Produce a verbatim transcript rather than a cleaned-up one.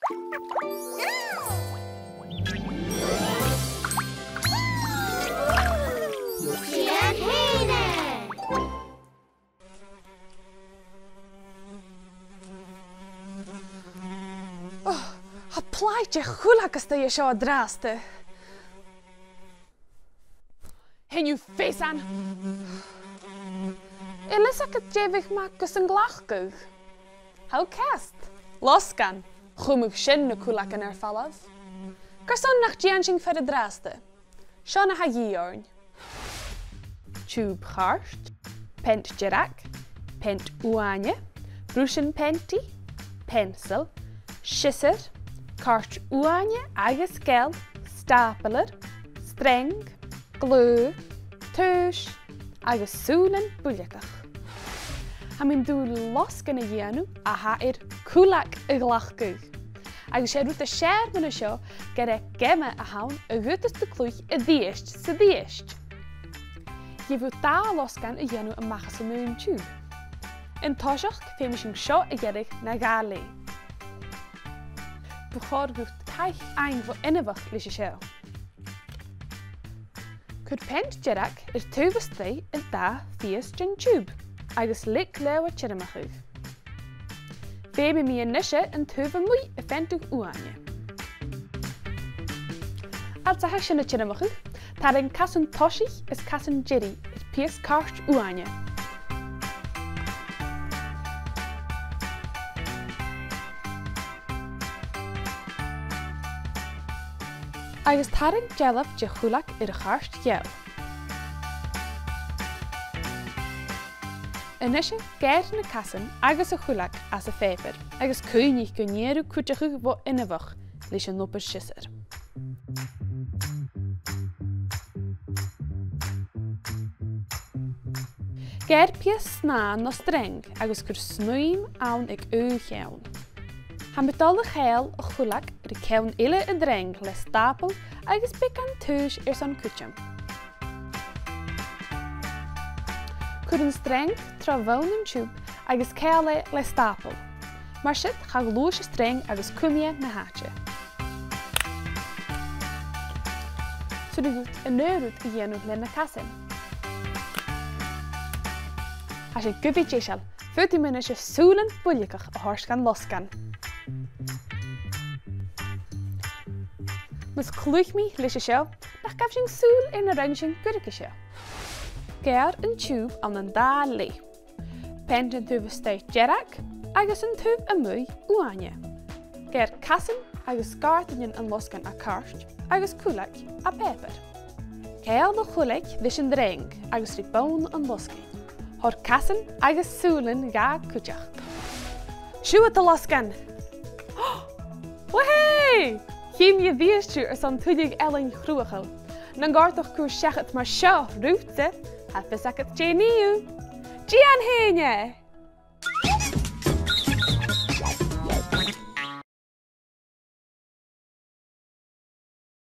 Dèan fhèin e! Oh, tha plaids de chuileag a-staigh an seo an-dràsta. Thig thu fhèin! A bheil fhios agad dè bhiodh math gus an glacadh? Tha thu ceart. Losgann. Chumadh sin na cuileagan air falbh. Carson nach dèan sinn fear an-dràsta? Seo na tha a dhìth oirnn. Tiùb chairt, peant dearg, peant uaine, bruisean peantaidh, peansail, siosar, cairt uaine agus geal, stàpalair, sreang, glaodh, taois agus sùilean builgeach. Tha mi an dùil losgann a dhèanamh a tha air cuileag a ghlacadh. Agus 's e rud as fheàrr mun a seo gur e geama a th' ann a dh'fhaodas tu cluich a-rithist 's a-rithist. Gheibh thu dà losgann a dhèanamh a-mach às an aon tiùb. An toiseach, feumaidh sinn seo a ghearradh na dhà leth. Bu chòir dhut caitheamh fhaighinn bho inbheach leis a seo. Cuir peant dearg air taobh a-staigh an dà phìos den tiùb agus leig leotha tiormachadh. Feumaidh mi a-nise an taobh a-muigh a pheantadh uaine. Fhad 's a tha sin a' tiormachadh, tarraing casan toisich is casan deiridh air pìos cairt uaine. Agus tarraing dealbh de chuileag air a' chairt gheal. A-nise, geàrr na casan agus a' chuileag às a' phàipear, agus cuimhnich gun iarr thu cuideachadh bho inbheach leis an obair siosar. Geàrr pìos snàth no sreang agus cuir snaidhm ann aig aon cheann. Tha mi a' dol a cheangal a' chuileag ri ceann eile an t-sreang le stàpal agus beagan taois airson cuideam. Cuir an t-sreang tro bhonn an tiùb agus ceangail e le stàpal. Mar sin, cha ghluais an t-sreang agus cumaidh e na h-àite. 'S urrainn dhut an aon rud a dhèanamh le na casan. Tha sinn gu bhith deiseil. Faodaidh mi a-nise sùilean builgeach a thoirt dhan losgann. Mus cluich mi leis a seo, nach gabh sinn sùil air na rinn sinn gu ruige seo? Geàrr an tiùb ann an dà leth. Peant an taobh a-staigh dearg agus an taobh a-muigh uaine. Geàrr casan agus gàirdeanan an losgainn à cairt agus cuileag à pàipear. Ceangail a' chuileag ris an t-sreang agus ri bonn an losgainn. Thoir casan agus sùilean dha cuideachd. Siuthad, a losgann! Wahey! Chì mi a-rithist thu airson tuilleadh ealain chruthachail. Nan gàirdeas cùis seachad mar seo riutsa, tha fios agad dè nì thu. Dèan fhèin e!